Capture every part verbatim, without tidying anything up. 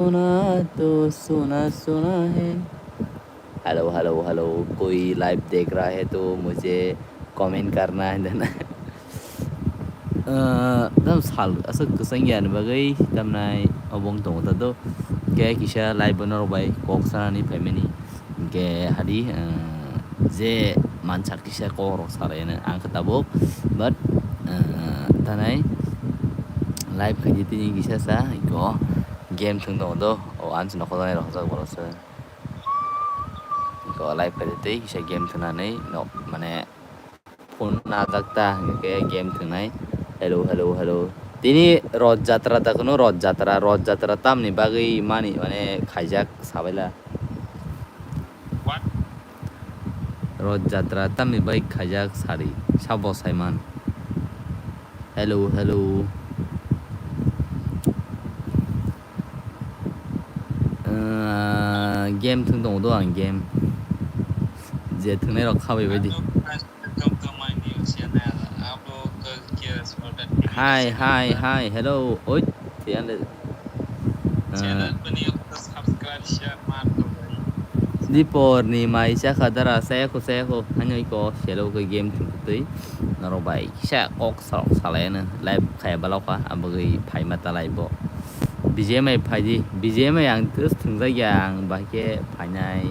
सोना तो सोना सोना है। Hello, hello, hello, कोई लाइव देख रहा है तो मुझे कमेंट करना है देना। Tam sal aswk kwchang yani bagwi tamnai obong tongo ta do. Ke kisa live bono rok bai kok sanani phaimani. Ke hadi, eh, je mansak kisa kok rok salaino ang khe tabuk. But, eh, tanai live khaidi tini kisa sa iko game thwng tongo do. O ang chwng nokhorjaknai rok hwnjak borok se. Iko live khaidi tei kisa game thwngnani nok mane phone najak ta hwnkhe game thwngnai. Hello, hello, hello. Tini Roth Jatra ta kuno Roth Jatra, Roth Jatra tamni bagwi mani mane khaijak sabaila. What? Roth Jatra tamni bagwi khaijak sari, sabo saiman. Hello, hello. Ah, game thwng tongo do ang game. Je thwngnai rok khabai baidi. Welcome to my new channel. Abo khe for that. Hi, hi, hi, hello. Oi, tiyan de. Ah. Channel bini subscribe, share, ma to bai. Dipor ni mai chakha dara, saya ko, saya ko. Hanyo iko, selo ko game thwng twi. Norok bai kisa kok salok salaino live khaya balok kha, abagwi phaima talai bo. B G M I phaidi, B G M I ang twis thwngjak ya, ang bahai khe phainai.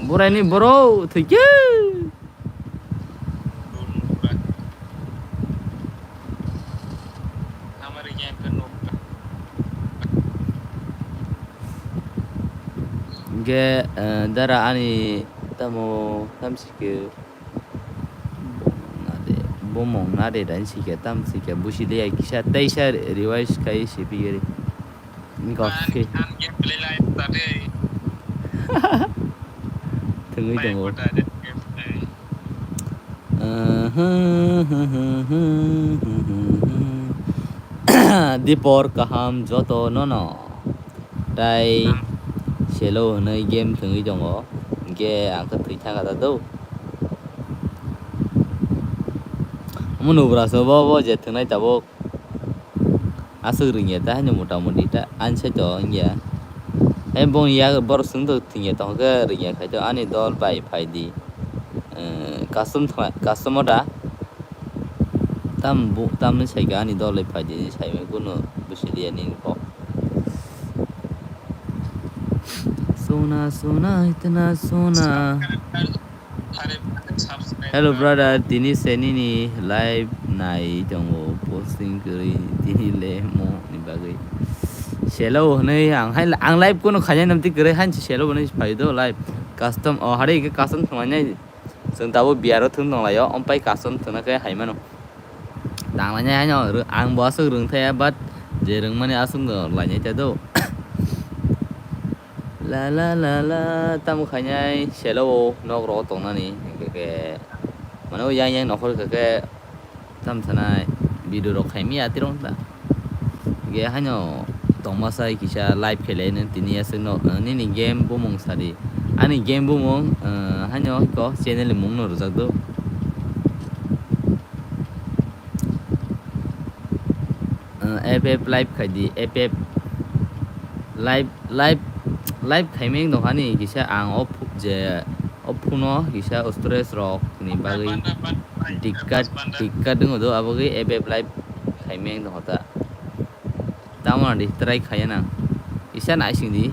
Boraini boro thwikhe. Hingke, eh, dara ani tamo tamsike. Bumung na de, bumung na de dan sike tam sike busi de kisa teisa revise kai si pigiri. Ni kok si. Thwngwi tongo. Dipor kaham joto nono. Tai selo hwnwi game thwngwi tongo. Hwnkhe ang khe thwi thangkha ta do. Omo nubraso bo, bo je thwngnai tabuk. Aswk rwngya ta haino mota moti ta ani side o wngya. Hai bongni yak borok swngtong thwngya tongkhe rwngya khai to ani dol bai phaidi. Eh, custom thwngya, custom o da. Tam bu, tamni saikha ani dol bai phaidi, saimai kunu busi liya nini kok. Sona, sona, itna sona. Hello brother, tini se nini live nai tongo, posting kwrwi tini le mo ni bagwi. Selo hwnwi ang hai, ang live kuno khainai namtwi kwrwi, hanchi selo hwnwi phai do live. Custom, o, hari khe custom thwnglainai. Chwng tabuk biyaro thwng tonglaio, ompai custom thwngna khe hai mano. Tanglainai haino rw-, ang bo aswk rwngthaya, but je rwngmani aswk no lainai ta do. La la la la, tamo khainai selo o nok rogo tongnani, hingke ke, mane o yang yang nokhor khe ke, tam sanai video rok khaimya tirong ta. Ge haino tongma sai kisa live khelai nw tini aswk no, nini game bumung sadi. Ani game bumung, eh, haino ko channel ni mung no rwjak do. Eh, F F live khai di, F F live, live, live khaimeng dong hani kisa ang o phu-, je o phuno kisa stress rok ni bagwi dikkat, dikkat dong do, abo gwi F F live khaimeng dong ta. Tamo na di try khaya na. Kisa naising di.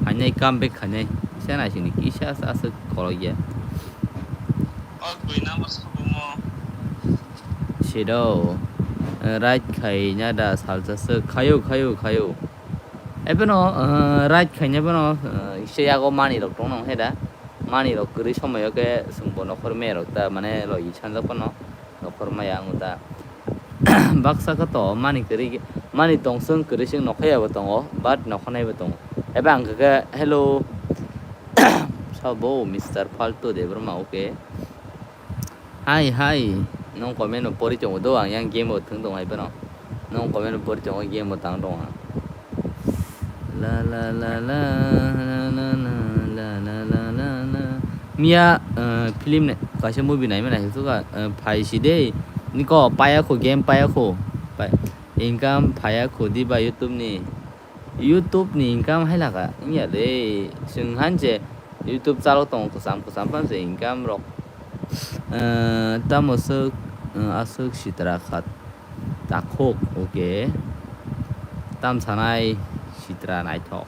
Khainai, come back khainai. Kisa naising di. Kisa aswk khorok ya. Sedo. Eh, right khaina da salsa se. Khayo, khayo, khayo. Ebono, eh, right khaina bono, eh, kisa yago mani rok tong nang he da. Mani rok kwrwi somoyo khe chwng bo nokhor me rok ta mane logi sanjak phano. Nokhor maya ang ta. Baksa khe to mani kwrwi, mani tongsong kwrwi sing nokhaya bo tongo, but nokhonai bo tongo. Eba ang khe, hello. Sabo Mister Faltu Debbarma, okay. Hai, hai. Nong comment bo pori tongo do, ang yang game bo thwng tongo hai phano. Nong comment bo pori tongo, game bo tang tongo ang. La la la la, la la la, la la la la la. Miya, eh, film nai, kaisa movie naimani naisuk kha, eh, phai si de. Niko paya kho, game paya kho. Pai, income phaiya khudi ba YouTube ni. YouTube ni income hai laka wngya de. Chwng han je YouTube chalo tongo kwcham kwcham phano se income rok. Eh, tamo swk, eh, aswk sitra kha takhuk, okay. Tam sanai sitra naithok.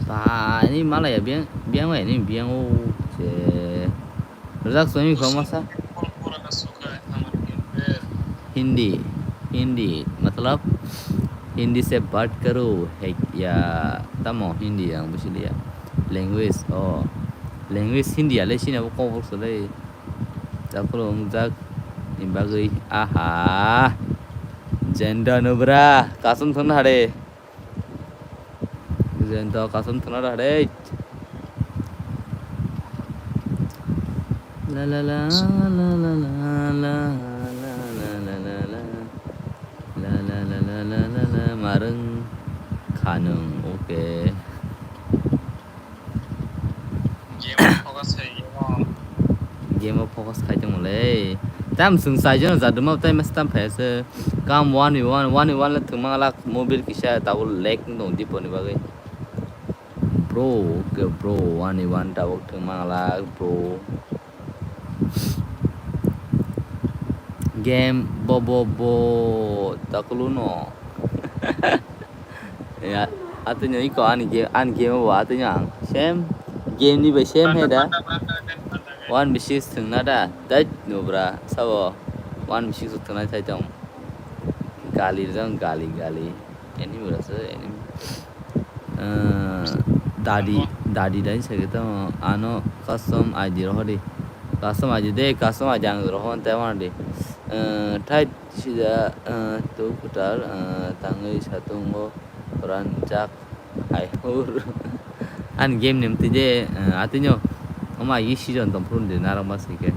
Ba, ani malaya biang, biang bai ni biang o je. Rwjak songwi kho masa. Hindi, Hindi, matlab Hindi se baat karo, hai ya, tamo Hindi ang buji liya. Language, oh. Language Hindi ale sini abo kok bok sole. Takhuk wngjak ni bagwi, aha. Jenda nubra, kasum thon hare. Jento kasum thana da dei. La la la la la la la la la la la la la la la la la la la marung khanung, okay. Game o focus khai, game o. Game o focus khai tongmole. Tam sung sai jono jaduma tai mas tam phai se. Kam one v one, one v one le thwngma lak mobil kisa tabuk lag wng tong diponi bagwi. Bro, okay bro, one v one tabuk thwngma lak bro. Game bo bo bo takulu no. Ya, atwino iko ani game, ani game bo atwino ang same game ni bai same hai da. One v six thwngna da, dai nubra sabo one v six thwngna sai tong. Gali jang gali gali. Enemy rasa enemy. Eh, dadi, dadi dai sagi tamo ano custom I D rohori. Custom I D de, custom I D ang rohon te wan di. Eh, thai sida, eh, tu kutar, eh, tangwi satungo ranjak hai hur. An game nem tije, eh, atinyo. Oma yi season tom purun de narang mas ke.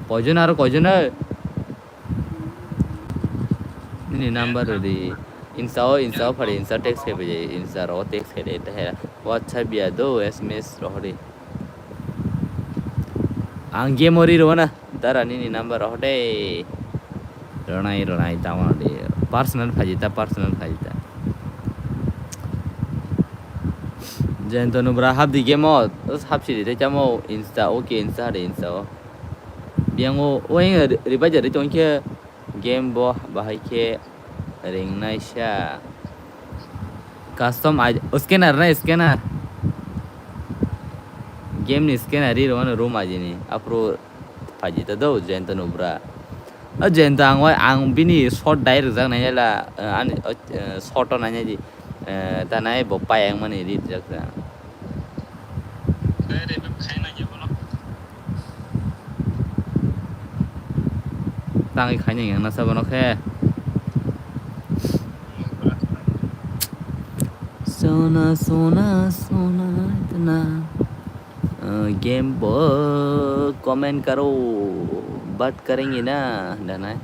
Koijon aro koijon ai. Nini number rwdi. Insta o, Insta o phari, Insta text khai bai, Insta ro text khai de, ta he. WhatsApp ya do, S M S rohori. Ang game ori rwana, dara nini number rohode. Ronai, ronai, tamo de. Personal phaji ta, personal phaji ta. Jento nubra hapdi game o, hapsi de, tamo Insta, okay, Insta de, Insta o. Biango, o, ri-, ribai jari tongkhe. Game bo bahai khe ringnai sa. Custom I D, o scanner na scanner. Game ni scanner ri rwmano room ajini. Aphuru phaji ta do Jento nubra. O Jento ang wai ang bini shot dai rwjak nai la, eh, ani, eh, shot o nai nai di. Eh, ta nai bo pai ang mani ri rwjak ta. Tangwi khaina yang nasa bono khe. Sona, sona, sona, itna. Uh, game bo comment karo, baat karenge na, dana.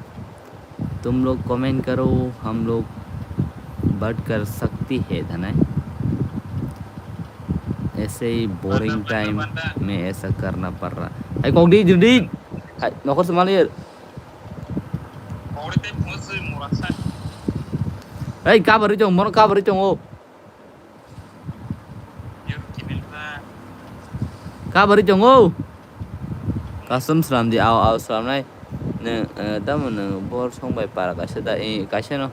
तुम लोग कमेंट करो, हम लोग बात कर सकती है, धनाय। ऐसे ही बोरिंग टाइम में ऐसा करना पड़ रहा। Hai, kok di, di, di. Hai, nokor semal ir. Hai, kabar itu, mono kabar itu, oh. Kabar tongo. Custom slam di, au, au, slam nai. Neng, eh, tamo neng bor song bai para kaisa da, eh, kaisa no.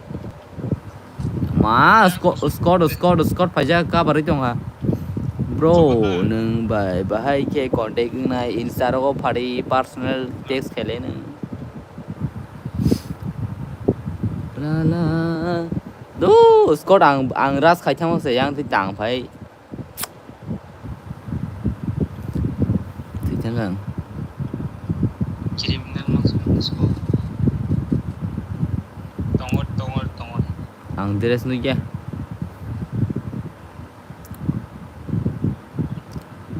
Ma, Scott, Scott, Scott, Scott phaijak kabar tong ha. Bro, neng bai bahai khe contact nai, Insta rogo phari personal text khele neng. La la. Do, Scott ang, ang ras khai thangma se yang twi tang phai. Twi thang ang. Criminal maksud Scott. Tongor, tongor, tongor. Ang dress nugya.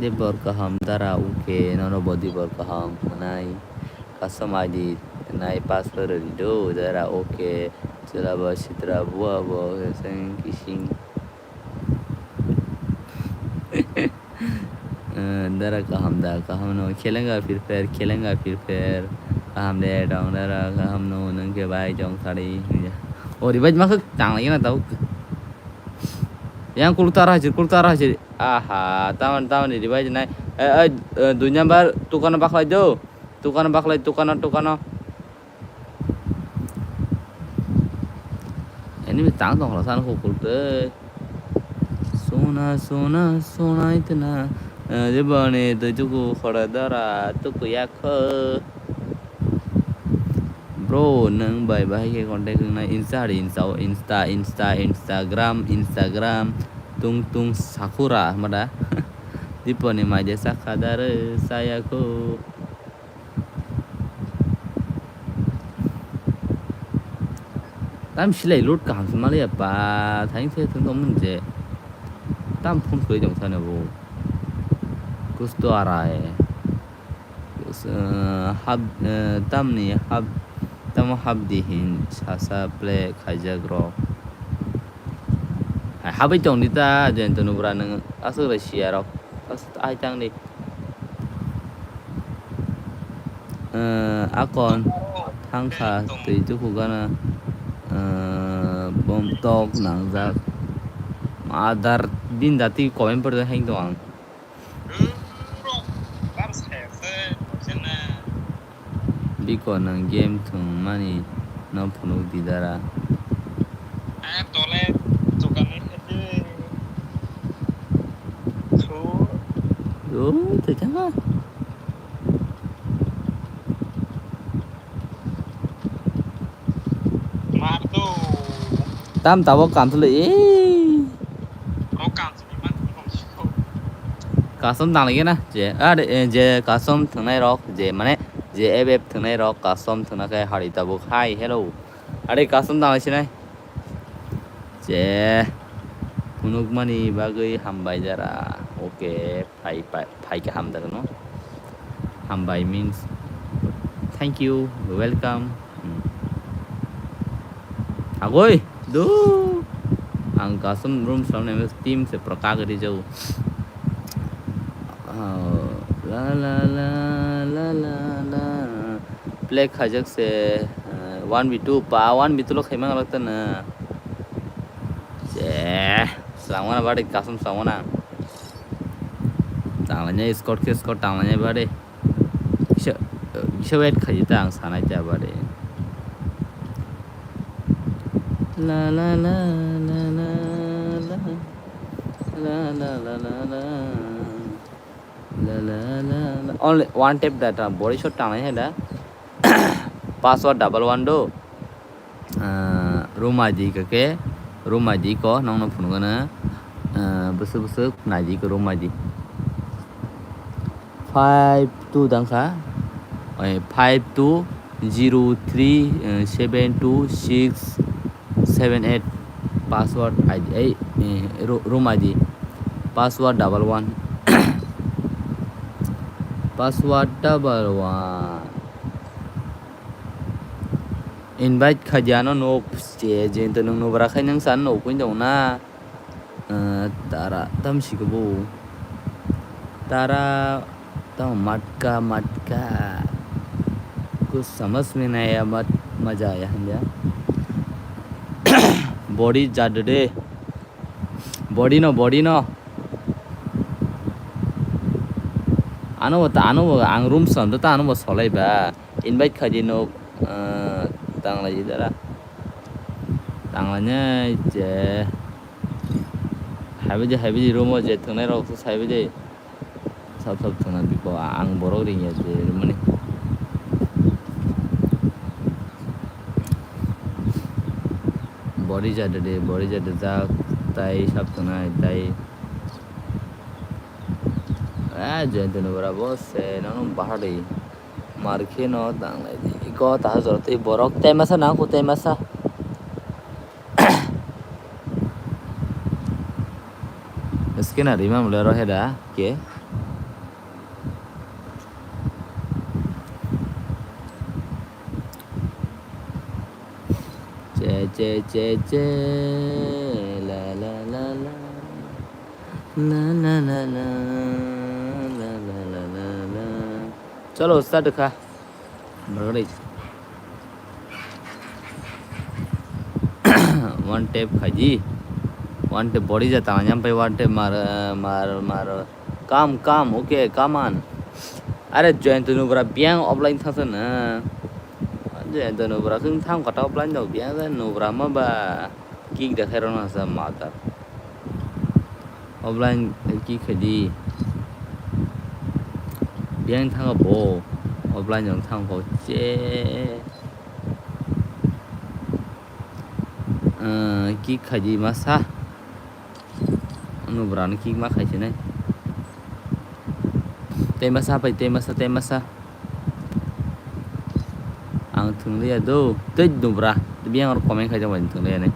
Dibor kaham dara uke, nono bo dibor kaham hwnai. Custom I D nai password rwdi do dara uke. Chwla bo sitra bua bo seng kising. Eh, dara kaham da, kaham no. Khelenga Free Fire, khelenga Free Fire. Kaham de, tong de, ra, kaham no, nang ke bai, tong sari, ya. Oh, revise ma khak, tang lagi na tau. Yang kulta ra hajir, kulta ra hajir. Aha, taman, taman, revise nai. Eh, eh, eh, dui number, tukano baklai do. Tukano baklai, tukano, tukano. Ini mi tang tong khala san ko kulta. Sona, sona, sona itna. Eh, jebani tu juku khora dara, tuku yakho. Bro, nang bai bai ke contact nang Insta hari Insta, Insta, Insta, Instagram, Instagram, tung tung sakura mada. Diponi maide sakha dare sayaku. Tam silai load kaham se maliya pa, thaing se thung tong mun je. Tam phone khoi jong sana bo. Kusto arai. Kus-, eh, hab, eh, tamni hab, tamo habdi hin sasa play khaijak rok. Hai, habai tong di ta, Jayanta Nubra, nwng aswk rai siya rok. Aswk ai tang di. Eh, akon thangkha twi tuku gana, eh, bom tok nangjak. Adar din dati comment pore heng tong ang. Biko nang game thwng mani no phunuk di dara. Oh, twi thangkha. Tam tabok kantholo, eh. Custom tang lagi na, je, ah, de, eh, je custom thangnai rok, je, mane, je F F thangnai rok, custom thangna khe hari tabuk, hi, hello. Are custom tang lagi sinai. Je, phunukmani bagwi hambai jara. Okay, phai, phai, phai khe hamjak no. Hambai means thank you, welcome. Hmm. Agoi, do. Ang custom room salam nang team se pro kagri jau. Oh, la, la, la, la, la, la. Play khaijak se, eh, one v two pa, one v two lo khaima ngalak ta na. Je, swlangmana bade, custom swlangmana. Tanglanya squad khe squad tanglanya bade. Kisa, kisa wait khaji ta ang sanai ta bade. La, la, la, la, la, la. La, la, la, la, la, la. La, la, la, la. Only one tap data, body shot tanglai hai da. Password double one do. Ah, room I D ka ke, room I D ko, nong no phunuk gana. Ah, bwswk bwswk nai di ko room I D. Five two dang kha. Oi, five two zero three, eh, seven two six seven eight password I D, ei, eh, ru-, room I D. Password double one. Password double one. Invite khaidi ano no je, je to nung no bra khai nung san no kuin dong na. Eh, tara tam si ko bo. Tara tam matka matka. Kuch samajh mein nahi aaya, mat-, maja aaya, hamjha. Body jadde. Body no, body no. Ano bo ta, ano bo ang room sam ta, ano bo solai ba. Invite khaidi no, eh, tanglai dara. Tanglai nai je. Haibaidi, haibaidi room o je thwngnai rok se saibaidi. Sab sab thwngna biko ang borok ringya je mani. Body jadde, body jadde jak tai sab thwngnai tai. Ah, Jayanta ni bora bo se nono bahari. Mar khe no tanglai di. Iko ta jora tei borok tai masa na ko tai masa. Scanner rima mole rohe da ke. Che, che, che, che. La, la, la, la. La, la, la, la. La, la, la, la, la. Chalo, start kha. One tap khaidi. One tap body jata anyam pai one tap mar mar mar. Come, come, okay, come on. Are Joyanta nubra biang offline thangsa na. Joyanta nubra kung thang kata offline dok biang Joyanta nubra ma ba. Kick da khairok no sa mata. Offline kick khaidi. Biang thang bo. Offline jong thang ko che. Kick khaidi masa. Nubra no kick ma khaisi nai. Tei masa pai, tei masa, tei masa. Ang thwnglia do. Tei nubra. Biang oro comment khaijak bai thwnglia nai.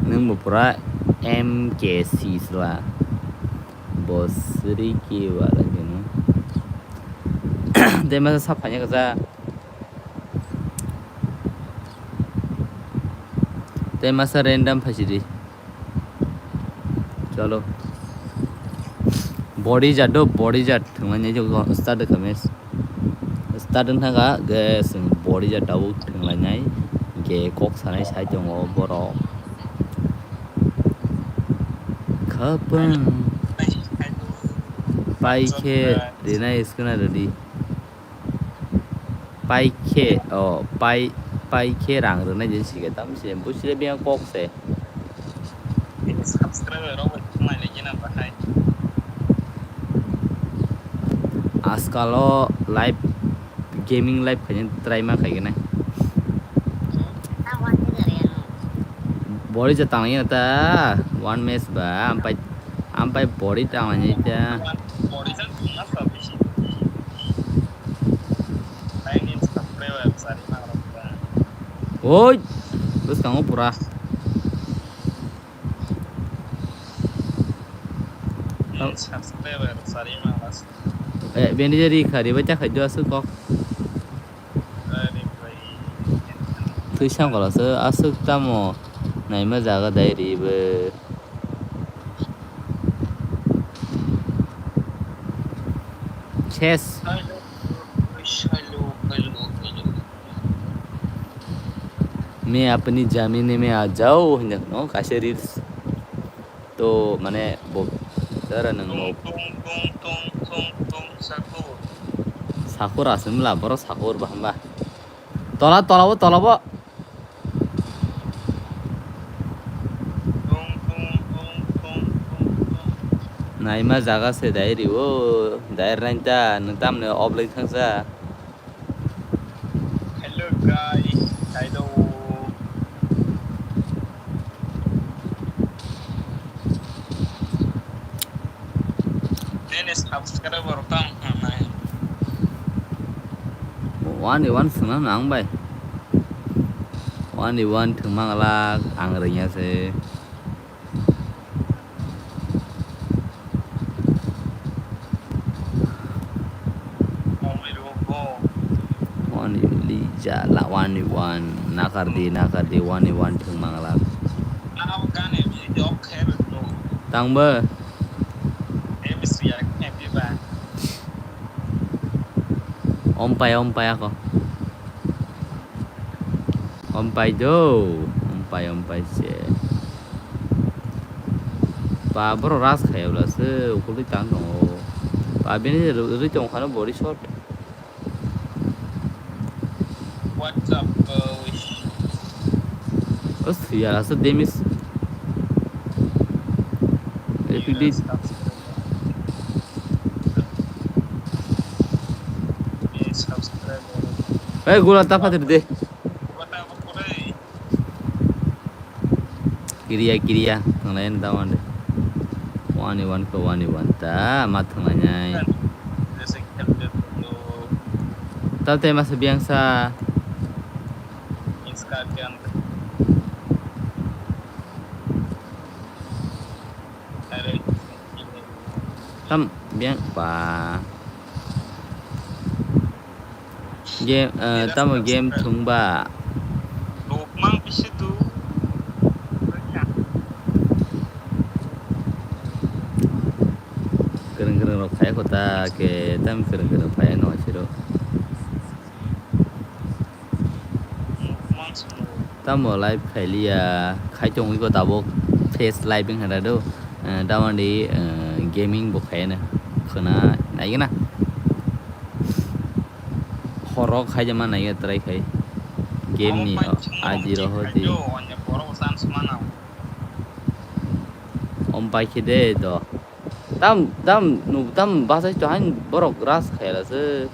Nwng bo pura M K C sla. Bosri ke wala geno. Tei masa sap phanya kaja. Tei masa random phaisidi. Chalo. Body jat do, body jat. Thwngmani jok start khames. Start wngkha ga, ge, chwng body jat tabuk thwnglainai. Ge, kok sanai sai tongo borok. Khapang. Pai khe, rinai skana ready. Pai khe, o, pai, pai khe rang rwnai je sike tam se, buchile biya kok se. Bini subscriber rok bai thumai le gina bahai. Ajkal o live, gaming live khaina try ma khaigena. Body je tanglaina ta, one match ba, ampai, ampai body tanglaina ta. Body je tanglaina ta bisi. Oi, bwskango pura. Subscriber sari malas. Eh, bini je ri kha, ri bai ta khai do aswk kok. Twi sang kola se aswk tamo naima jaga dai ri bo. Ses. Hello, hello, hello, hello. मैं अपनी जमीन में आ जाओ, hinjak no kaisa reels. To mane bo dara nang no. Tung, tung, tung, tung, tung, tung, sakur. Sakur aswk mla, borok sakur ba hamba. Tola, tola bo, tola bo. Naima jaga se dai ri o, dai rwna ta, nwng tamni oblai thangsa. Hello guys, hello. Nini subscriber tam hanai. One one swnam nang bai. One one thwng manglak ang rwngya se. One lija la one one nakar di nakar di one one thwng manglak. Tangbo. Ompai ompai ako. Ompai do, ompai ompai se. Pa boro ras khaya bla se ukulwi tang tongo. Pa bini rwi tong khano body shot. What's up, boys? O siyar asa demis. Repeat. Hey, gula ta phatir de. Kiriya, kiriya, thanglayan ta wande. Wani wan ko wani wan ta, ma thanglayan. Tate masa biangsa. Tam biang ba. Game, eh, tamo game thung ba. Nukmang bisi tu. Kereng kereng rok khai kota ke. Tam kwrwng kwrwng phai no siro. Tamo live khailiya, khai tongwi ko tabuk face live wngkha da do. Eh, tamoni, eh, gaming bo khaina khwna naigena. Horok khaijama naiya try khai. Game ni aji roho di. Om pai khe de do. Tam, tam, nu, tam bachai to hain borok ras khaila se.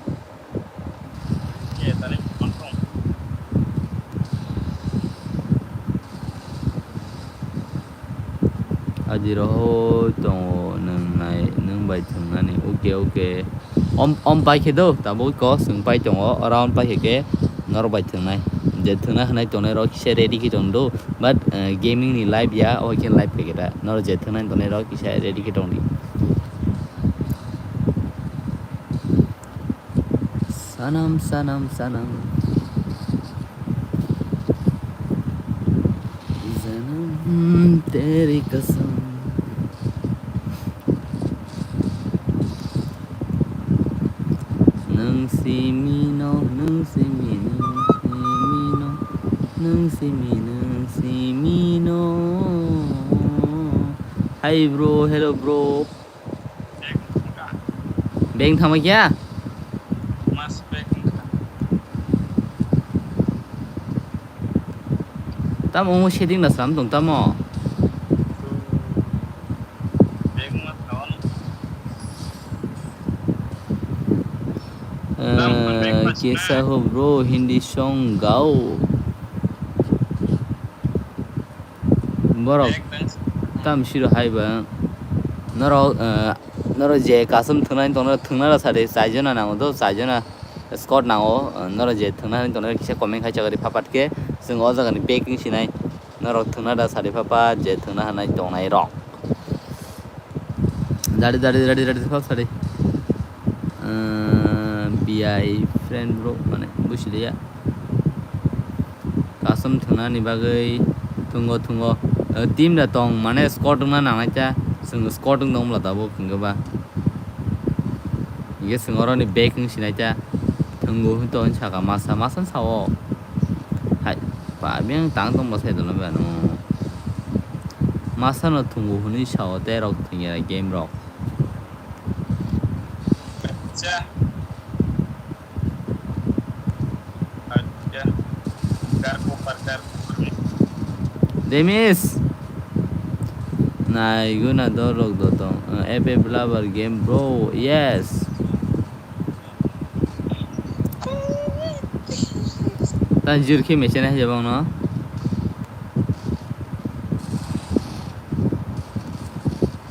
Aji roho tongo nwng nai, nwng bai thwngnani. Okay, okay. Om, om pai khe do, tabuk ko swng pai tongo, oro om pai khe khe norok bai thwngnai. Je thwngna hwnai tongnai rok kisa ready khe tong do, but, eh, gaming ni live ya, o khe live khe khe ta. Norok je thwngna tongnai rok kisa ready khe tong di. Sanam, sanam, sanam. Janam teri kasam. Nwng simi no, nwng simi, nwng simi no, nwng simi, nwng simi no. Hi bro, hello bro. Beng thama kya? Mas beng wngkha. Tamo omo setting na slam tong tamo? Beng ma thawani. Tamo kon beng Eh, pas kesa na. Ho bro, Hindi song gao. Borok tam siro hai ba. Norok, eh, norok je kasum thwngnani tongna, thwngna da sadi, chaijona nango do, chaijona squad nango, eh, norok je thwngna hani tongna kisa comment khai chagari phapat khe, chwng o jaga ni back wng sinai, norok thwngna da sadi phapat je thwngna hanai tongnai rok. Dari, dari, dari, dari, sab sari. Eh, B I friend bro, mane, buji liya. Custom thwngnani bagwi thwngo, thwngo. Eh, team da tong, mane, squad wngna nangnai ta. Chwng squad wng tong bwla tabuk, hwnkhe ba. Hwnkhe chwng oroni back wng sinai ta. Thwngo hwn to, hwn saka masa, masa sao. Hai, ba, biyang tang tong bwsai dolo ba, no. Masa no thwngo hwnwi sao, tei rok thwngya game rok. Acha. Acha. Garko par garko par. Demis. Nai guna dorok dotong. Uh, F F lover game bro. Yes. Ta jir khe mechanic hai jabang no.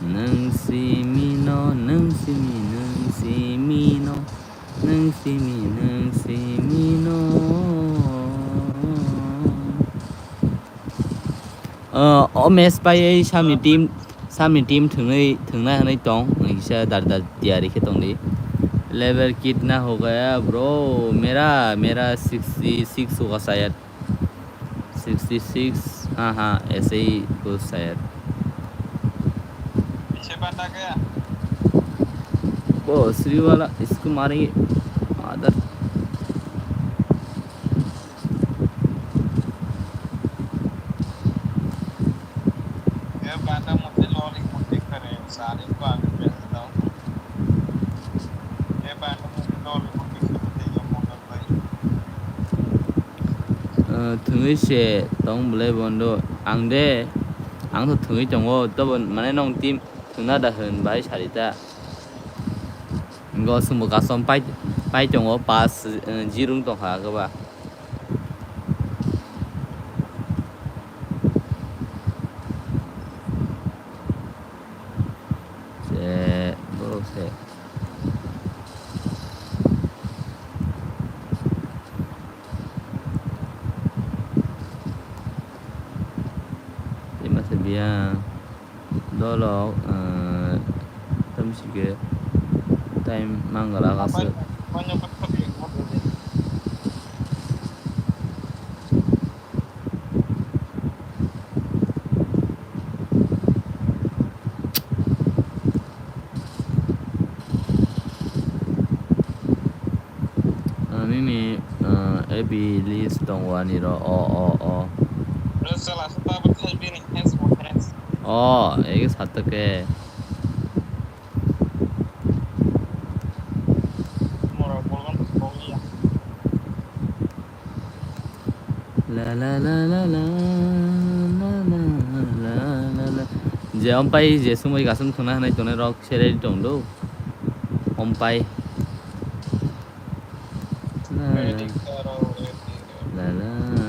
Nang simi no, nang simi, nang simi no, nang simi, nang simi no. Uh, o match pai samni team, samni team thwngwi, thwngnai hwnwi tong, kisa dar dar tiyari khe tong di. Level kitna ho gaya bro, mera, mera sixty six hoga shayad. Sixty six, हाँ, हाँ, ऐसे ही कुछ शायद। पीछे बंदा गया। वो श्री वाला, इसको मारेंगे। Mother। ये बंदा मुझे lollipop दिखा रहे हैं, सारे को आगे भेजता हूँ। Eh, thwngwi se tong bwlai bondo. Ang de, ang to thwngwi tongo, tobo mane nong team thwngna da hwn bai sari ta. Go sumbo custom pai, pai tongo, pass, eh, zero wng tongkha, goba. Se, borok se. Tei masa biya dolok, eh, tamsike time mangalak aswk. Nini, uh, A B list tongo ani ro. O, o, o. O, ege sato ke. La, la, la, la, la. Je ompai je sumui kasung thuna hanai tonai rok serei tong do. Ompai. La, la. La, la, la,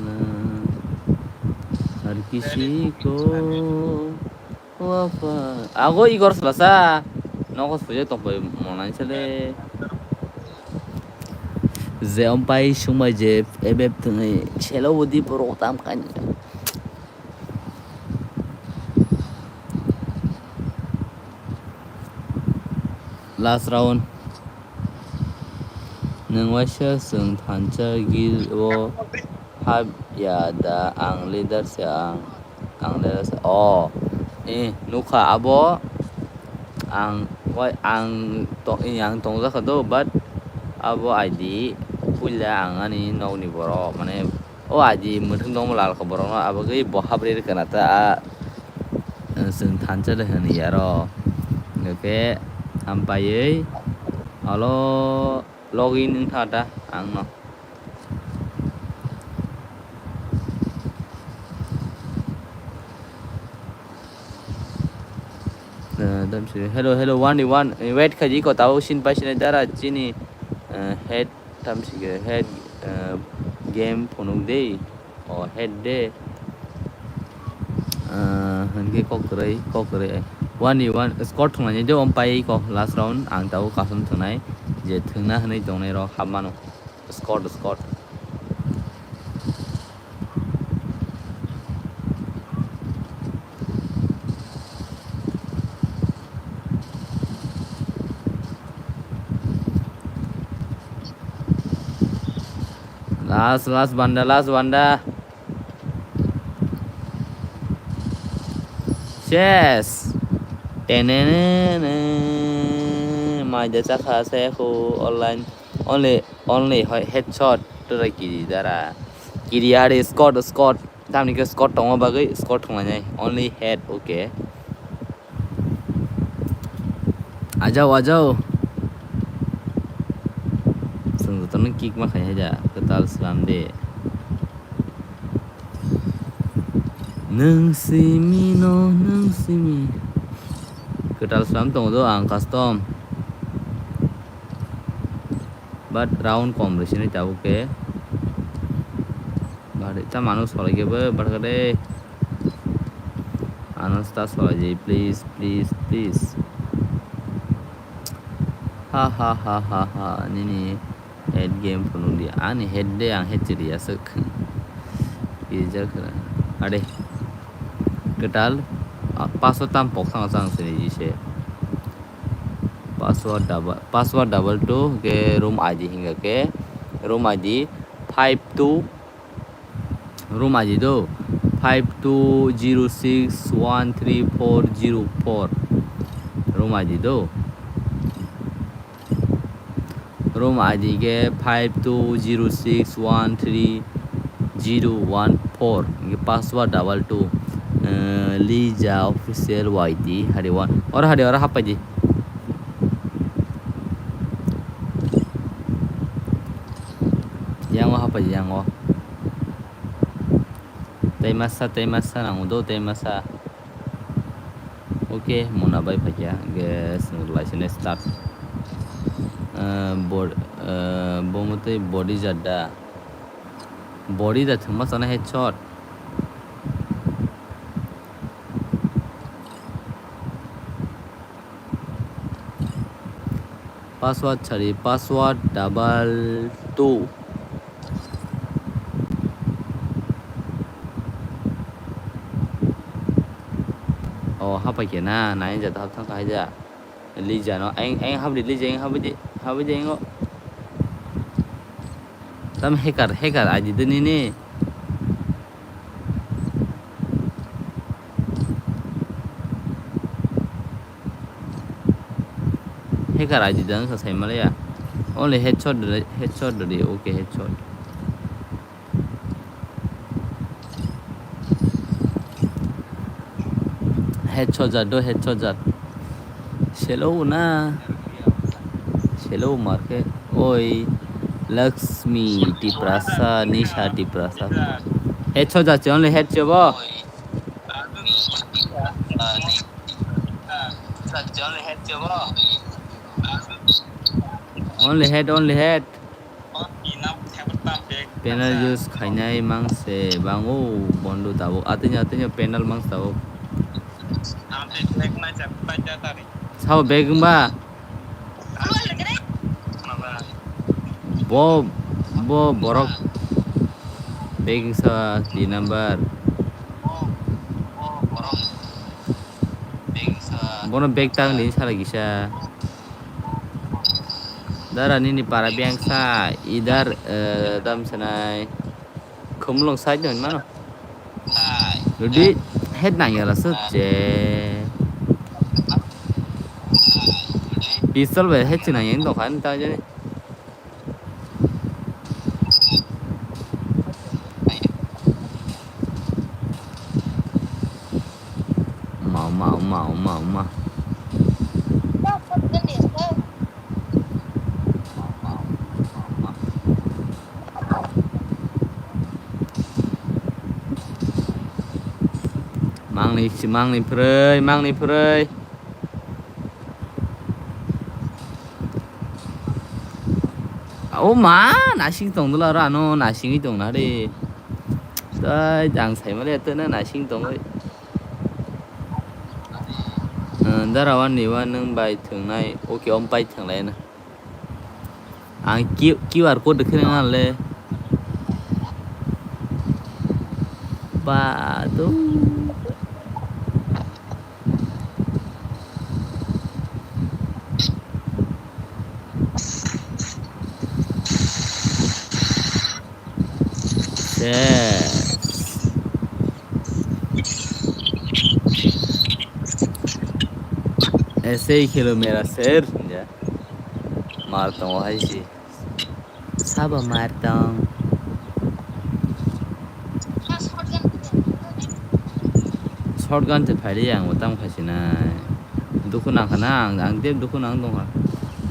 la. Har kisi ko wafa. Ago Igor Slasa. Nogo sujak tongpai monai sale. Je ompai sumai je ebeb thungai selo budi borok tam kanya. Last round. Nwng waisa chwng thansa guild o hap ya da, ang leader se ang, ang leader se. Oh, eh, nukha abo ang, wai, ang to-, eh, ang tongjakha do, but abo I D puila ang ani nokni borok, mane, o I D mwthang tongma lal kha borokno, abo gwi bo habri rwkha na ta, a, chwng thansa de hwnwi aro. Hwnkhe ampaiwi alo login wngkha ta ang no. Eh, tamsi, hello, hello, one, one, eh, wait khaji ko tao sin pai sinai dara chini, eh, head tamsi ke head, eh, game phunuk dei, o head de, eh, hwnkhe kok kwrwi, kok kwrwi, one, one, score thwngnai de, om pai ko last round ang tao kasam thwngnai, je thwngna hwnwi tongnai rok hap mano. Squad, squad. Last, last banda, last banda. Chess. Tenene. Maida chakha se khu online. Only, only hoi headshot tura kiri dara. Kiri are squad, squad. Tamni ke squad tongo bagwi squad thonglainai. Only head, okay. Ajao, ajao. Chwng jotono kick ma khai haida. Kwtal slam de. Nwng simi no, nwng simi. Kwtal slam tongo do ang custom. But round kom rwsini tabuk khe. But ta manu solai khe bo barkha de. Ano sta solai di, please, please, please. Ha, ha, ha, ha, ha. Nini head game phunuk di. Ani head de ang head chiri aswk. Kijak. Are. Kwtal. Ah, password tam pok thang chang sini jise. Password double, password double two ke room I D hinga ke. Room I D five two. Room I D do five two zero six one three four zero four. Room I D do. Room I D ke five two zero six one three zero one four. Password double two. Eh, Lija official Y T hari one. Ora hari ora hapai di. Yang o hapai di yang o. Tei masa, tei masa nango do, tei masa. Okay, mona bai phaikya, gas laisene start. Eh, bod-, eh, bo motoi body jada. Body da thwngma sana headshot. Password sari, password double two. Oh, hapai khe na, nai jata hap thang khai ja. Lija no, ang, ang habdi Lija, ang habdi, habdi ang o. Tam hacker, hacker, aji dini ni. Hacker I D dang sa sai malaya. Only headshot, headshot, okay, headshot. Headshot jat do, headshot jat. Selo na. Selo marke. Oi. Lakshmi Tiprasa, Nisha Tiprasa. Headshot jat, only head chebo. Only head, only head. Panel use khainai mangse bango bondo tabuk. Atini, atini panel mangse tabuk. Sao bag wngba? Bo, bo borok bag wngsa di number. Bono bag tang di sara kisa. Dara nini para biyang sa idar, eh, dam sanai. Khumlung side no mano. Rudi head nang yala su che. Pistol bai head chinang yang dokhan ta jani. Mau, mau, mau, mau, mau. Mangni, mangni phrwi, mangni phrwi. O ma, nasing tong dula ro ano, nasingwi tong na re. Tai jang sai male to na nasing tong oi. Dara wan ni wan nang bai thung nai, okay, om pai thang lai na. Ang Q-, QR code khre na le. Ba do. Ses. Ese khelo mera ser, ya. Mar tongo hai si. Sabo mar tong. Shotgun se phaidi ang bo tamo khaisinai. Dukhu nangkha na ang, ang tei dukhu nang tongkha.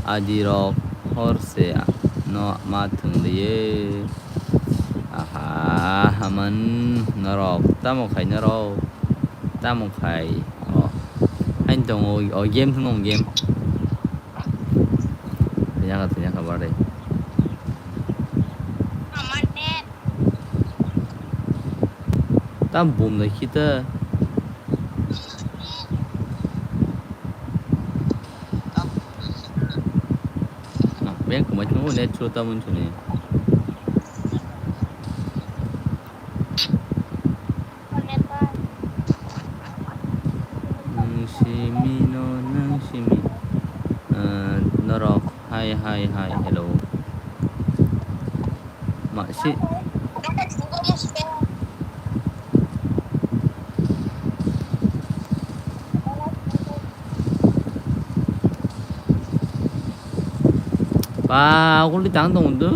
Adi rok hor se no ma thwng liye. Aha, haman norok tamo khai norok. Tamo khai. O. Hain tongo, o game thwng game. Tanya kha, tanya kha bare. Tam bum da kita. Na, beng kumai thung ne chota mun chuni. Nang simi no, nang simi. Eh, norok, hai, hai, hai, hello. Ma, si. Ba, uguli tang tong do.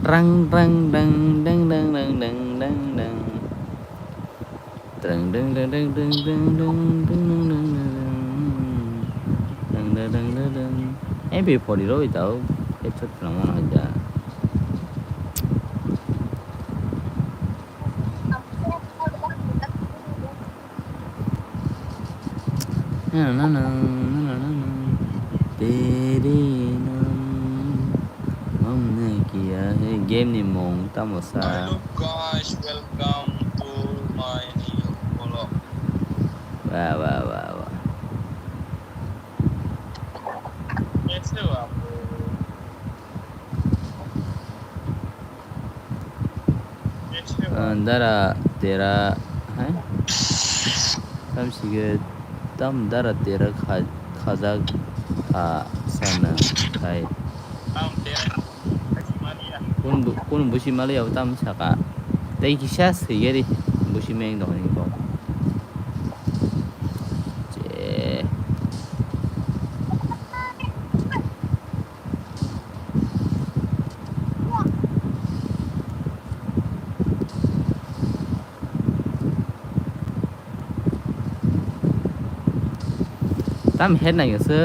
Rang, rang, dang, dang, dang. Dang, dang, dang. M P forty roi tau. Headshot khwnama nang ja. Na, na, na, na. Tere naam, humne kiya hai. Game ni mung tamo sa. Hello guys, welcome to my new vlog. Wah, wah, wah, wah. Yes, sir. Ah, dara tera, hai? Tam sige, tam dara tera kha-, khajak, ah, sana, hai. Tam tera, khajimani ya. Kun bu-, kun busi mali yau tam saka. Tei kisa sui gari busi meng dong ni kok. Je. Tam het nai se.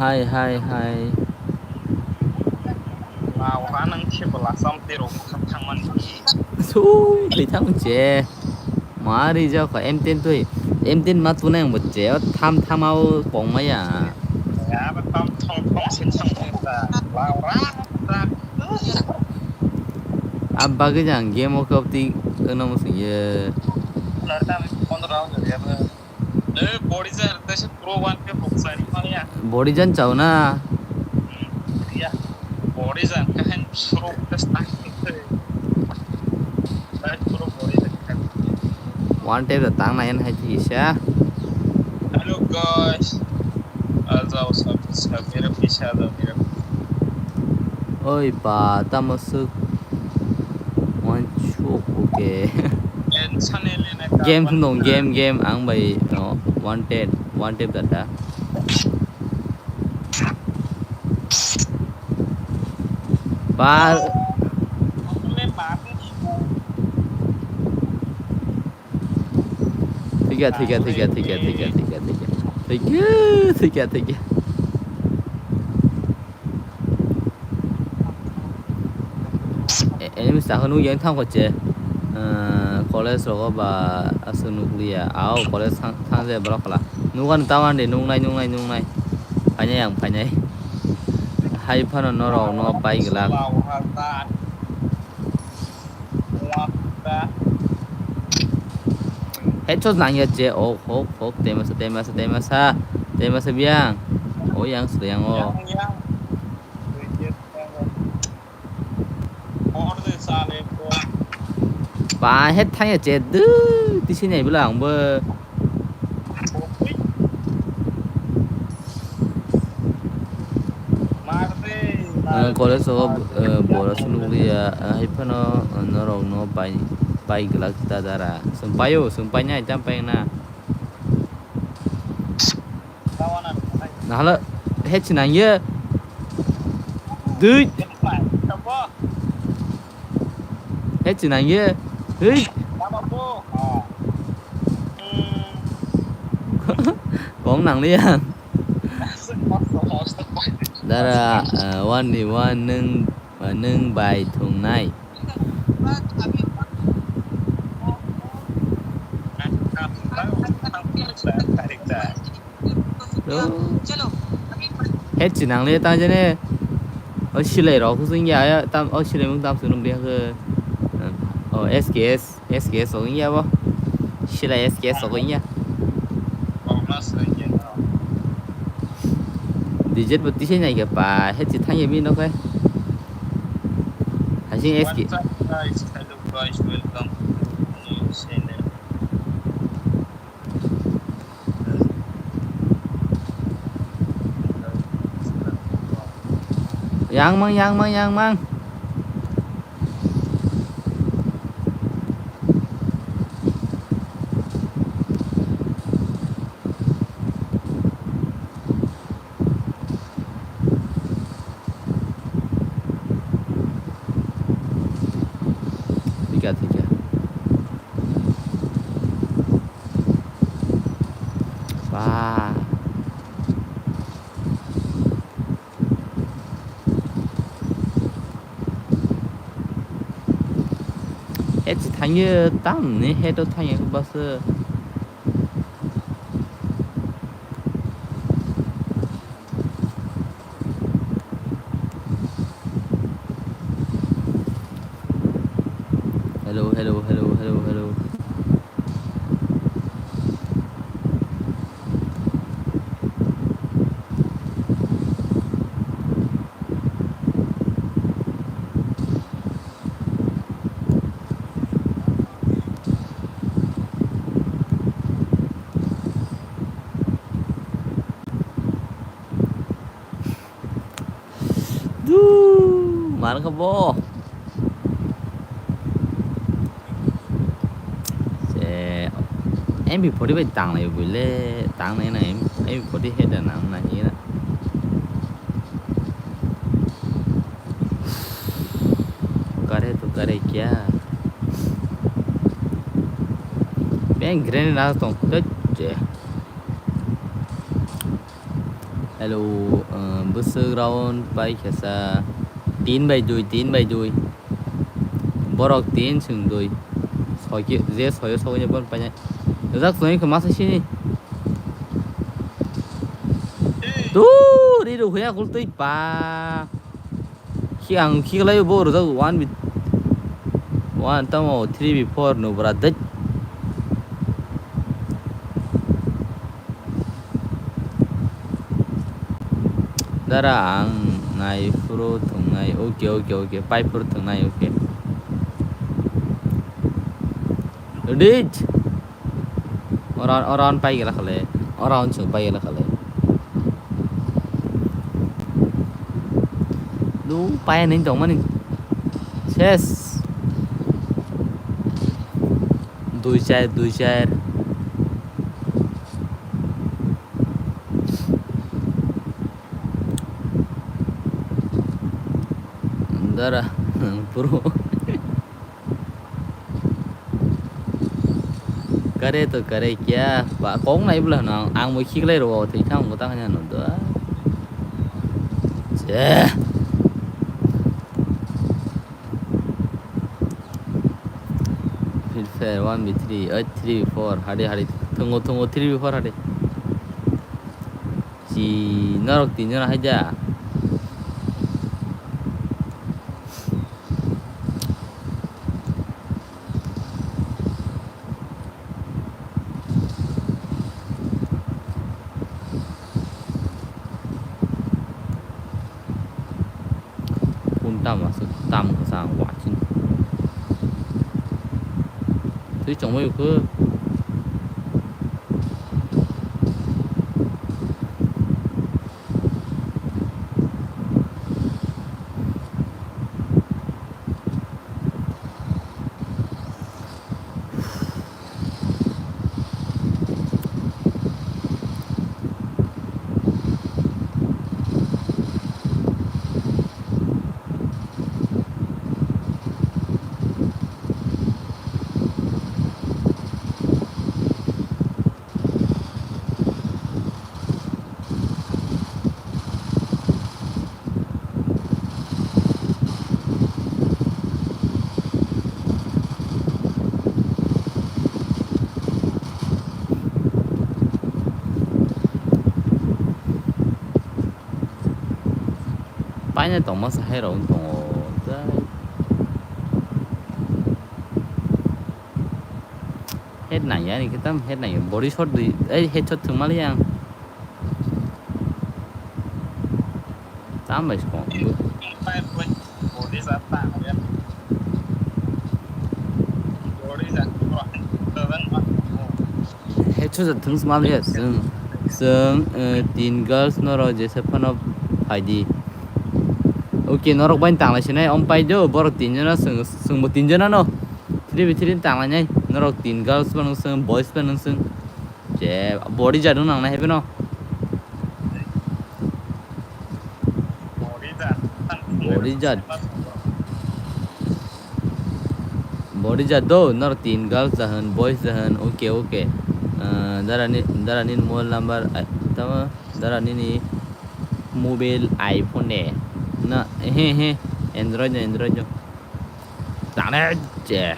Hai, hai, hai. Wow, ranang khe bwla cham tei rok kha thangmani. Sui, twi thang je. Ma rijak kha M ten twi. M ten ma tunai ang bo je. O tham tham ao pong maya. Ya, ba tam thong thong se thang thong ta. Wow, ra, ra. Ab bagwi jang game o kop ti ono mo sing ye. Lar tam pondro round ya ba. Eh, body jan, tei se pro one ke boxer ni maya. Body jan chao na. Hmm, ya. Body jan, kahan pro ke start. Tei pro body jan. One tap da tang na yan hai ti sa. Hello guys. Ajao sab, sab, mera piche ajao, mera. Oi pa, tamo suk. One chuk, okay. Game sung dong, game, game, ang bai, no, one tap, one tap data. Pa. Thik ya, thik ya, thik ya, thik ya, thik ya, thik ya, thik ya. Thik ya, thik ya, thik ya. E-, enemies ta hwnwi yang thang koche. Eh, college rogo ba aswk nukliya. Ao college thang, thang je borok kala. Nugan tawan de nungnai, nungnai, nungnai. Phainai ang phainai. Hai phano norok no pai glak. Headshot nang ya je, oh, hok, hok, temasa, temasa, temasa, temasa biang. Oh, yang sedang, oh. Ba, head thang ya je, duh, tisi nai bela ang bo. Eh, college o, eh, bora suluk liya, eh, hai phano, eh, norok no pai, pai glak ta dara. Sum paio, sum pai nai, tam pai na. Nahala, he chinang ye. Dui. He chinang ye. Hui. Kong nang liya. Dara, eh, wan ni wan nung, eh, nung bai thung nai. He chinang le ta jene. O silai rok husing ya, ya, tam, o silai mung tam sunung dia ke. O S K S. S K S ogin ya bo. Sila S K S ogin ya. D J bo tisai nai ke pa, he chi thang ye mi no ke. Hasing S K. What's up, guys? Hello, guys. Welcome to new channel. Yang mang, yang mang, yang mang. Thik ya, thik ya. Ba. He chi thangyo tamni he to thangya bwswk. Hello, hello, hello, hello, hello. Uuu, mar kha bo. Se M P forty bai tanglai bui le, tangnai na M P forty head na nang na hira. Kare to kare kya? Beng grenade na tong, tet je. Hello, uh, bwswk round pai khe sa tin bai dui, tin bai dui. Borok tin chwng dui. Soi khe, je soyo sogwi bon painai. Rijak chwng khe masa sini. Tu ri ru huya kul tui pa. Khi ang khi lai bo rijak one bit. One tamo three bit four no bra dai. Dara ang nai phuru thwngnai. Okay, okay, okay. Pai phuru thwngnai, okay. Ready? Oran, oran pai gela khale. Oran chu pai gela khale. Du pai ning tong mani. Ses. Dui char, dui char. Dara, bro. Kare to kare kya? Ba, kok nai bwla no, ang bo khiklai rwo, thwi thang bo tang no do. Je. Free Fire one v three, oi three v four, hadi hadi, thwngo thwngo three v four hadi. Chi norok tin jona haida. Kun tam aswk tam kwchang watching. Twi chongmai ukho. Paina tongma sa hai rok tongo. Head nang ya ni kitam head nang ya. Body shot di, eh, head shot thung mali yang. Tam bai sko. Body shot thung mali ya. Sung, sung, eh, tin girls norok jesa phano phaidi. Okay, norok bai tanglai sinai, om pai do, borok tin jona, sung, sung bo tin jona no. Three by three tanglai nai, norok tin girls phano sung, boys phano sung. Je, body jadu nang nai hebe no. Body jadu. Body jat do, nor tin girls jahan, boys jahan, okay, okay. Ah, darani, darani mobile number, ah, tama, darani ni mobile iPhone ne. Na, he, he, Android no, Android no. Tane je.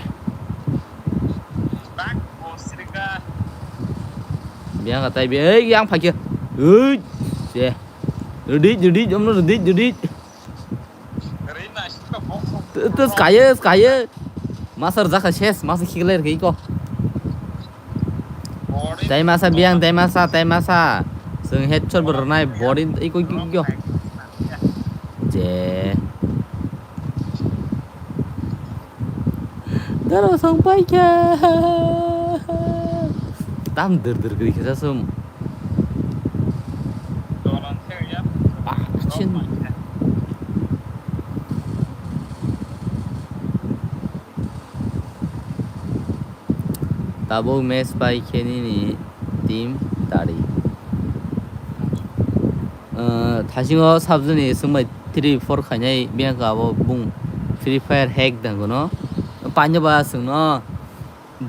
Biang katai bi, ei, yang phakya. Ei, je. Ready, ready, omno ready, ready. Terus kaya, kaya. Masa rwjak kha ses, masa khiklai rwkha iko. Tai masa biang, tai masa, tai masa. Sung headshot bo rwnai, body iko, iko, iko. Je. Daro song pai kha. Tam dur dur gri kha sum. Ba, chin. Abo match pai khe nini team tari. Ah, thasingo sabjani swngbai three four khainai biyang ka abo bung Free Fire hack dangono. Paino ba swngno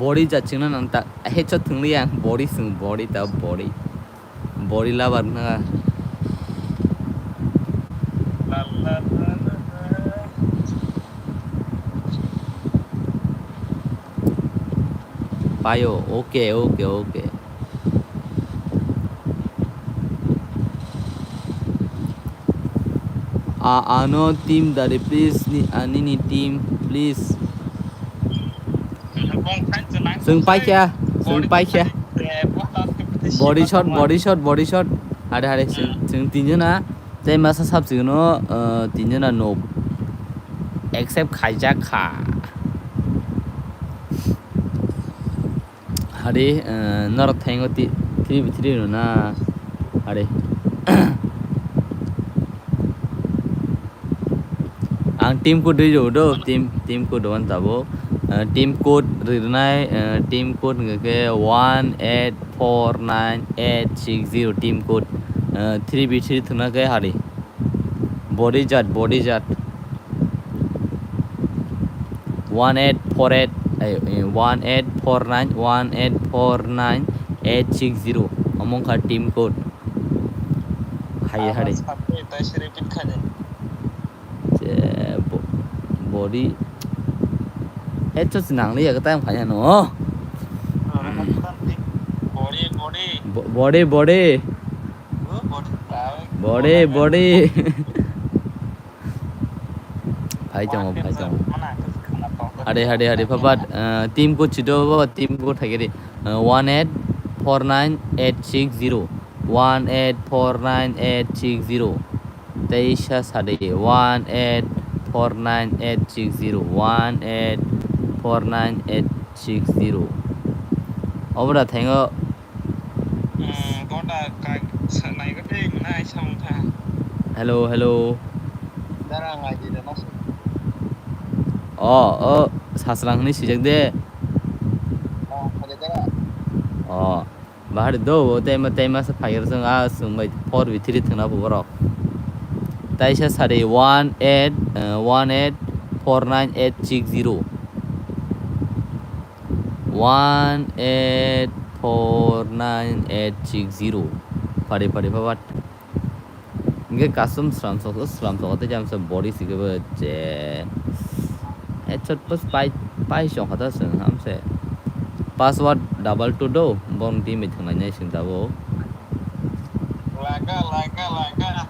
body jat swngno nang ta headshot thwngli ang body swng body ta body. Body lover na. Payo, okay, okay, okay. A, ano team dari please, ni, anini team please. Swng paikha, swng paikha. Body shot, body shot, body shot. Hare, hare, swng, swng tinjona. Tei masa sab swngno, uh, tinjona no. Accept khaijak kha. Hare, uh, norok thango ti, three v three no na. Hare. Ang team code rw do, team, team code wan tabo. Uh, team code rwnai, uh, team code hwnkhe one eight four nine eight six zero team code. Uh, three v three thwngna khe hari. Body jat, body jat. One eight four eight, eh, eh, one eight four nine, one eight four nine eight six zero. Omo wngkha team code. Haye hare. Abo sakni tai se repeat khaidi. Je bo-, body. Headshot se nangli ya, tang phai ano. Body, body. Bo-, body, body. Oh, body. Body, body. Phai tongo, phai tongo. Hade, hade, hade, phapat, uh, team code chido, team code thagiri. Uh, one eight four nine eight six zero. One eight four nine eight six zero. Teisa sade one eight four nine eight six zero, one eight four nine eight six zero. Obra thengo. Hmm, kota kai sa nai ko de mana ai sa ungkha. Hello, hello. Dara ngai di da mas. Oh, oh, saslang ni sijak de. Oh, kare dara. Oh. Bahari do, o tema, tema sa phai rw chwng, a chwng bai four v three thwngna bo borok. Taisa sari one eight, eh, one eight four nine eight six zero. One eight four nine eight six zero. Phari, phari, phapat. Hingke custom slam sok, slam sok, tei jam se body sikhe bo je. Headshot pas pai, pai sok kha ta se, ham se. Password double two do, bong team bai thwng lainai sing tabuk. Laga, laga, laga.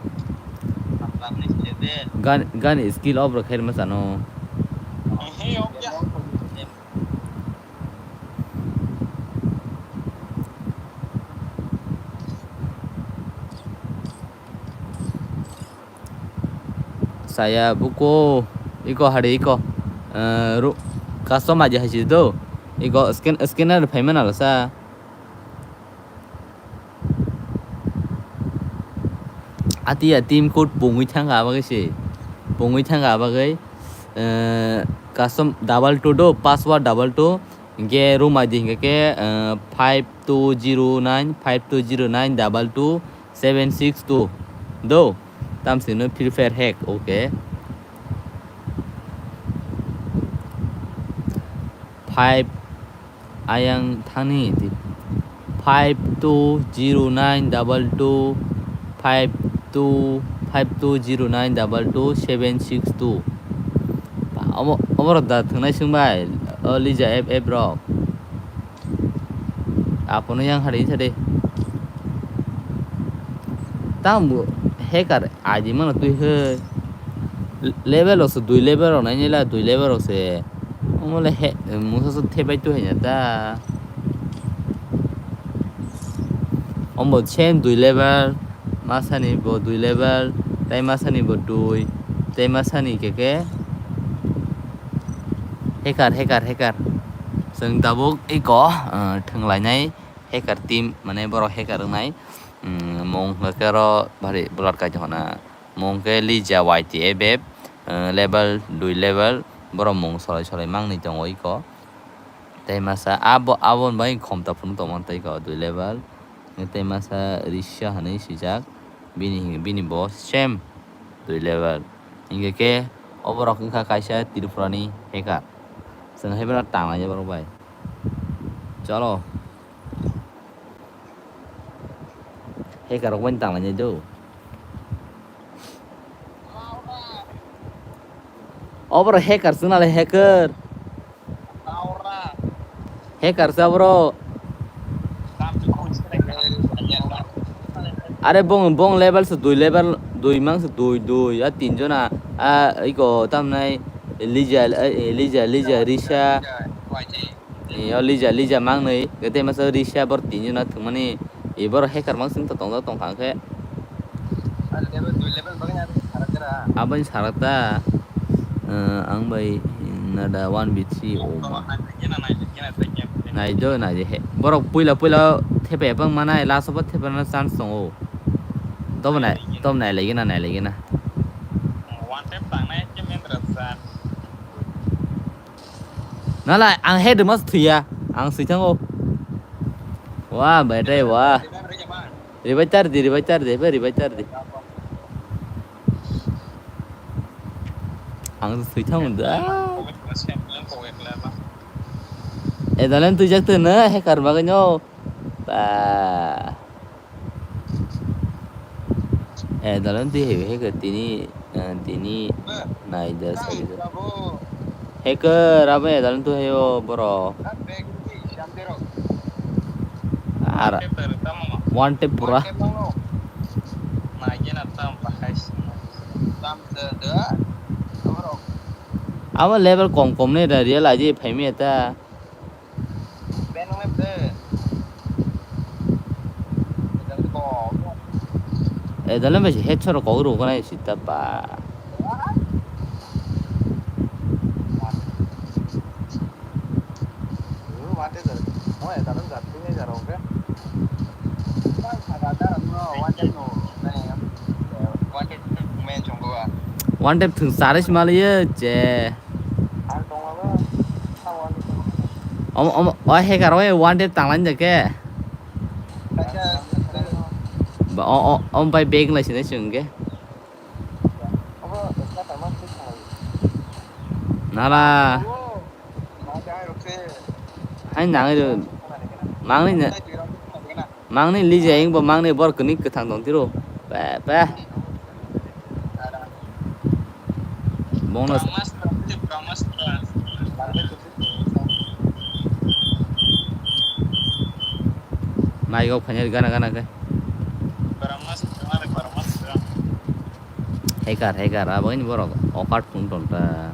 Gan, gan skill off rok khair ma chano. Ehe, off ya. Saya buko iko hari iko, eh, ru-, custom aja haji do. Iko scan, scanner payment ala sa. Ati ya team code pungwi thangka abagwi se. Pungwi thangka abagwi, eh, custom double two do, password double two. Hingke room I D hingke ke, eh, five two zero nine, five two zero nine double two seven six two. Do. Tamsino Free Fire hack. Okay. Five ayang thani di. Five two zero nine double two five two, five two zero nine double two seven six two. Omo, omo rok da thwngnai swngbai, o Lija F F rok. Apono yang hari sade. Tamo hacker I D mano twi he. Level rok se dui level rok nai nila dui level rok se. Omo le he, musa se thebai tu hanya ta. Omo same dui level, masani bo dui level, tei masani bo dui, tei masani keke. Hacker, hacker, hacker. Chwng tabuk iko, ah, thwnglainai hacker team, mane borok hacker wngnai. Mm, mung hwnkhe oro bari blood kai tongkha na. Mung khe Lija Y T F F, eh, level dui level, borok mung solai solai mangni tongo iko. Tei masa abo, abo bai khomta phunuk tongmani tei ko dui level. Tei masa Risha hinwi swijak. Bini, bini bo same dui level. Hinkhe khe oborok wngkha kaisa Tripurani hacker. Chwng hai bono tanglainai borok bai. Chalo. Hacker rok bai tanglainai do. Oborok hacker chwng nalai hacker. Hacker sa bro. Are bong, bong level se dui level, dui mang se dui, dui, a tin jona, a, iko tamnai, Lija, eh, Lija, Lija, Risa. Eh, o Lija, Lija mang nai, gete masa Risa bor tin jona thumani, eh, bor hacker mang sing to tong tong kha khe. Aboni sarata, eh, ang bai nada one B three oma. Nai do, nai de he. Borok puila, puila thepe bang manai, last of thepe na chance tongo. Tobo nai, tobo nai lagi na, nai lagi na. Nala, ang head mas thuya, ang sui thango. Wah, bai dai, wah. Ribai tar di, ribai tar di, bai ribai tar di. Ang sui thang da. Edalen tu jak tu na, hacker bagwi no. Ba. Edalen tu heavy hacker tini, eh, tini nai da sari da. Hacker, abo edalen tu heyo, bro. Ar one tap pura. Abo level kom kom ni da real aji phaimi eta. Eh, dale bai headshot kok ro kana sita ba. One tap thung sare si maliye je. Om, om, o hacker o one tap tanglan je ke. Ba, o, o, om bai bag lai sini sung ke. Nala. Hai nang ro. Mangni na. Mangni lija ing bo mangni bor kuni kwthang tong tiro. Ba, ba. Bonus. Mai go phanyar gana gana ke. Hacker, hacker, abo ini borok okat phung tong ta.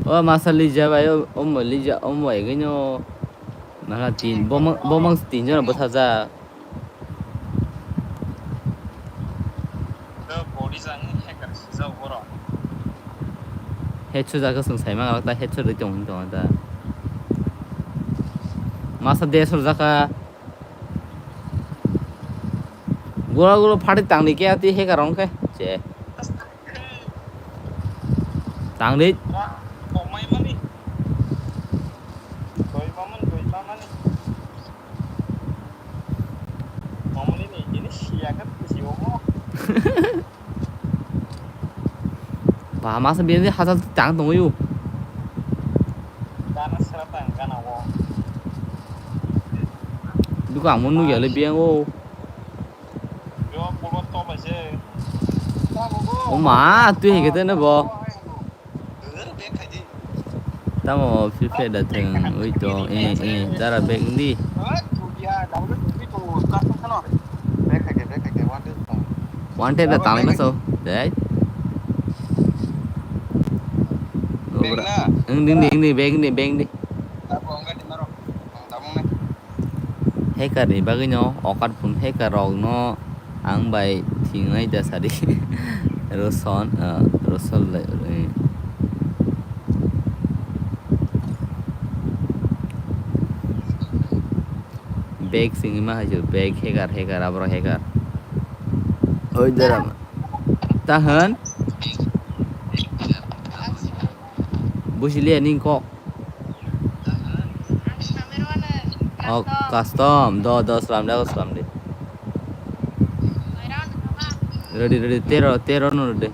O masa lija bai, o, o mo lija, o mo egino. Mala tin, bomang, bomang tin jona bwsajak. Headshot jaka sung sai mangala ta headshot ri tong tong ta. Masa desor jaka. Gura gura phari tangni ke ati he karong ke. Che. Tangni. Komai mani. Doi maman, doi mamani. Mamani ni, ini siya kan kusi omo. Ba, masa bini hajar tang tong yu. Gana sera tang, gana wo. Duka ang munu ya le biang o. Yo, pulwa to ba je. O ma, tu he kete ne bo. Tamo Free Fire da thwng ui tong, eh, eh, dara bag wngdi. One tap da tanglai ma so, dai. Wngdi, wngdi, wngdi, bag wngdi, bag wngdi. Hacker ni bagwi no, okat phun hacker rok no ang bai thingnai da sadi. Roson, ah, Rosol le, eh. Bag singwi ma hai se, bag hacker, hacker, abro hacker. Oi, dera. Ta hwn? Busi liya ning kok. Oh, custom. Do, do, slam de, slam de. Ready, ready. Tero, tero no ready.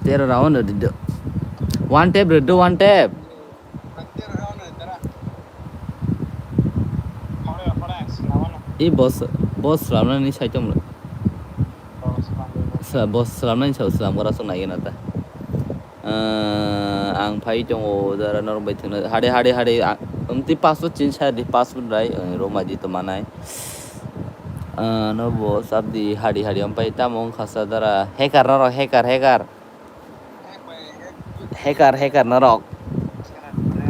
Tero round ready do. One tap ready do, one tap. I boss, boss slamna ni saitom. Sa, boss slamna ni sa, slam gora song nai na ta. Ah, ang phai tongo, dara norok bai thwngna. Hade, hade, hade, ah, um, twi password change sa di, password rai, eh, roma di to manai. Ah, no bo sab di, hadi, hadi, ampai tamo wngkha sa dara. Hacker norok, hacker, hacker. Hacker, hacker norok.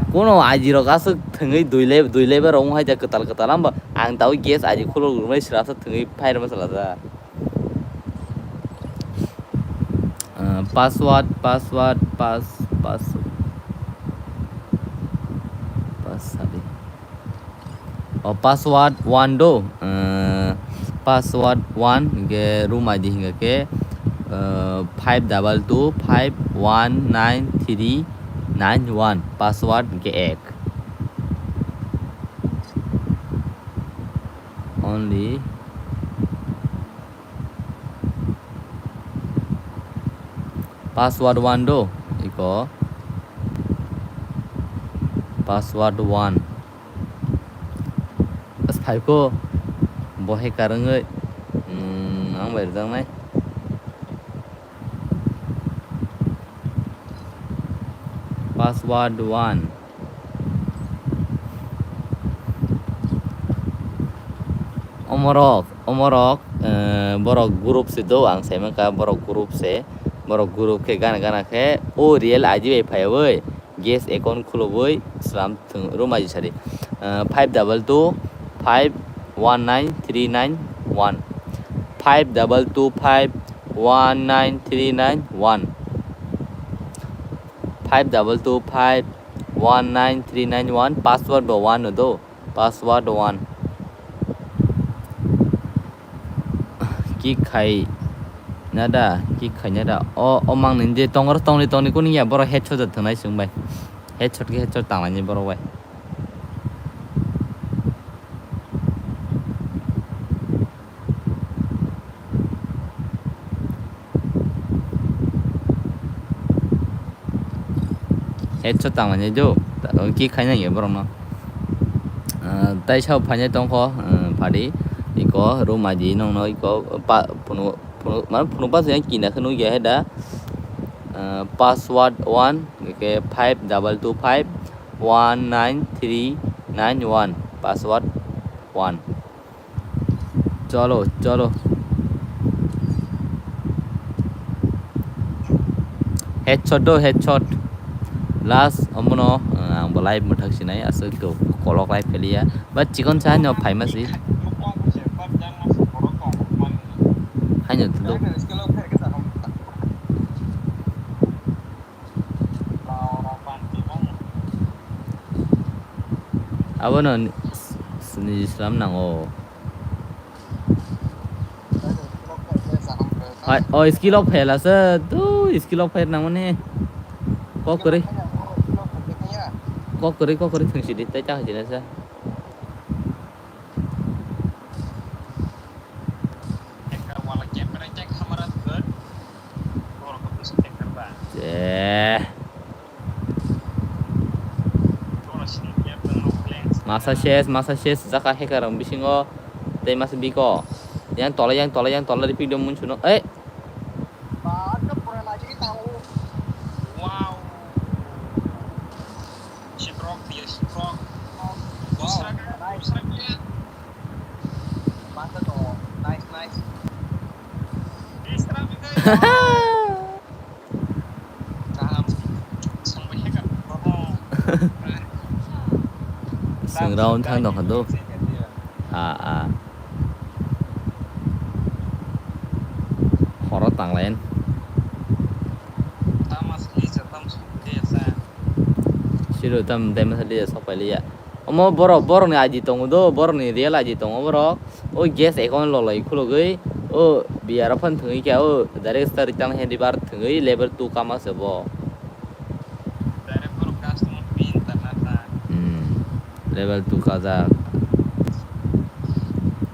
Kuno aji rok aswk thwngwi dui le-, dui level rok wng hai ja kwtal, kwtal, amba ang tawi gas aji khulok rwnai sra sa thwngwi phai rwma sala sa. Ah, password, password, pass, pass, pass, sabi. O password one do, ah, password one, hingke room I D hingke, ah, five double two five one nine three nine one, password hingke ek. Only password one do, iko password one. As phaiko bo hacker wngwi, mm, ang bai rwjaknai. Password one. Omorok, omorok, eh, borok group se do, ang sai mankha borok group se, borok group khe gana gana khe o real I D bai phaiwi gas account khulubui slam thwng, room I D sadi, eh, five double two five one nine three nine one, five double two five one nine three nine one, five double two five one nine three nine one, password bo one no do, password one. Kick khai na da, kick khai na da. O, o mang ni je tongor tongni tongni kuni ya, borok headshot thwngnai chwng bai. Headshot khe headshot tanglaini borok bai. Headshot tangmani jo, ki khaina ya borok no. Ah, tai sao phainai tongkho, ah, phadi, iko room I D nongno iko pa, phunu, phunu, mane phunu pa yang kina khe nukya he da. Ah, password one, ke five double two five one nine three nine one, password one. Cholo, cholo. Headshot do, headshot. Last, omono, uh, ang bo live mwthak sinai, aswk to kolok live kaliya. But chikon sa no phaima si. Haino to do. Abono ni-, s-, s-, niji slam nango. Hai, o skill of fail asa, tu skill of fail nangmani. Kok kori. Kok kori, kok kori thungsi di, tai ta hajina sa. Eh. Masa ses, masa ses, jaka hacker rok bisingo tei masa biko. Yang tola, yang tola, yang tola, repeat dong mun suno. Eh. Wow. Shiprok, dia shiprok. Wow, nice. Masa to, nice, nice. Kaham. Seng round thang dong kha do. Ah, ah. Horo tanglayan. Siro tam dai masa dia sok pai liya. Omo borok, borok ni I D tongo do, borok ni real I D tongo borok. O gas account lolai khulugwi, o B R F phan thwngwi khe, o direct star return hand river thwngwi level two kama se bo. Direct borok customer pin Level two kajak.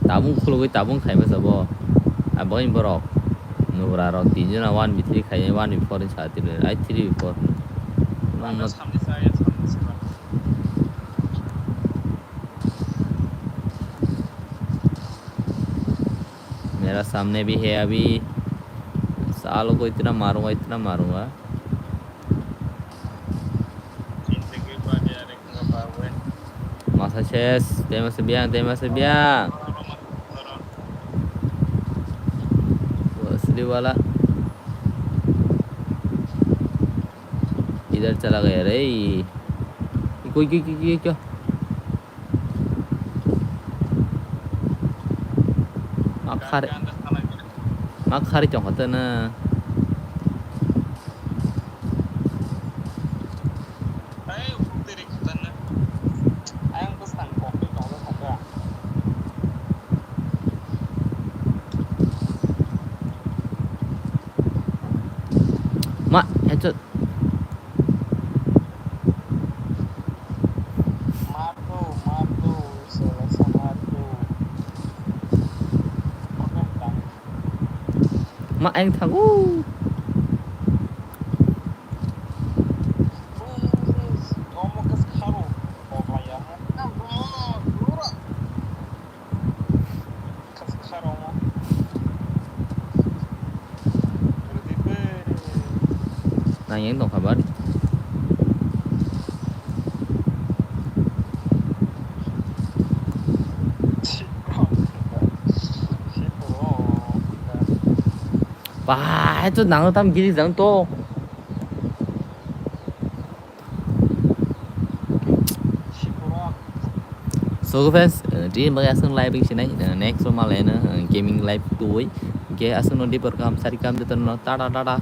Tabung khulugwi tabung khaima sabo. Abo ni borok. Nugra rok tin jona one v three khai, one v four ni sa tini. Ai three v four. Nang no. मेरा सामने भी है अभी। सालों को इतना मारूंगा, इतना मारूंगा। Masa ses, tema sebiang, tema sebiang. Asli wala. Idhar chala gaya re. Iko, iko, iko, iko, iko. Mak khari, mak khari tong kha tana. Ma, headshot. Ma, ang thango. Nang yang tong kha bari. Ba, itu nang tam giri jang to. So friends, eh, di bagai asung live ring sinai, eh, next ma le na, eh, gaming live tuwi. Ke asung no di program sari kam de tono, tata, tata.